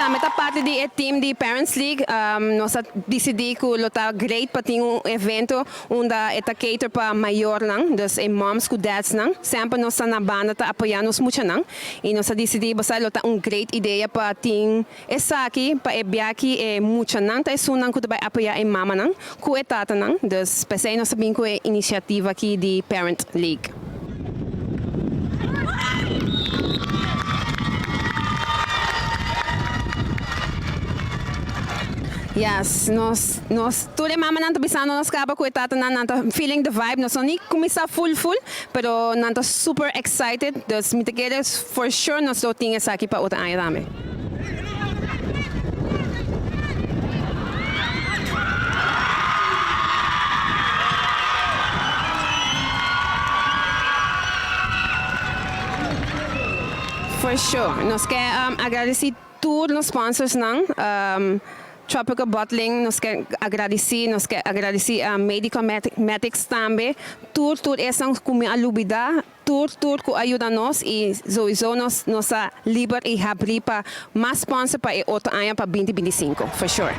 tambe ta parti di e team di Parents League. Nos a dicidi cu lo ta great pa tin un evento unda e ta cater pa mayornan, dus e moms cu dadsnan. Semper nos ta na banda ta apoya nos muchanan y nos a dicidi bo sa lo ta un great idea pa tin esaki pa e biaki e muchanan ta esunnan cu ta bay apoya e mamanan cu e tatanan. Dus p'esey nos a bin cu e iniciativa aki di Parent League. Yes, nos nos tur e mamanan ta bisando nos caba cu e tatanan nan ta feeling the vibe, nos no ni cuminsa full full, pero nan ta super excited, dus mi ta kere for sure nos lo tin esaki pa otro aña tambe. For sure. Nos ke agradeci tur nos sponsorsnan, Tropical Bottling nos ke agradeci, nos ke agradeci Medicomatics tambe, tur tur esnan ku mi a lubida. Tur tur cu a yuda nos y souiso nos nos ta liber y habri pa mas sponsor pa e otro aña pa binti 25 for sure.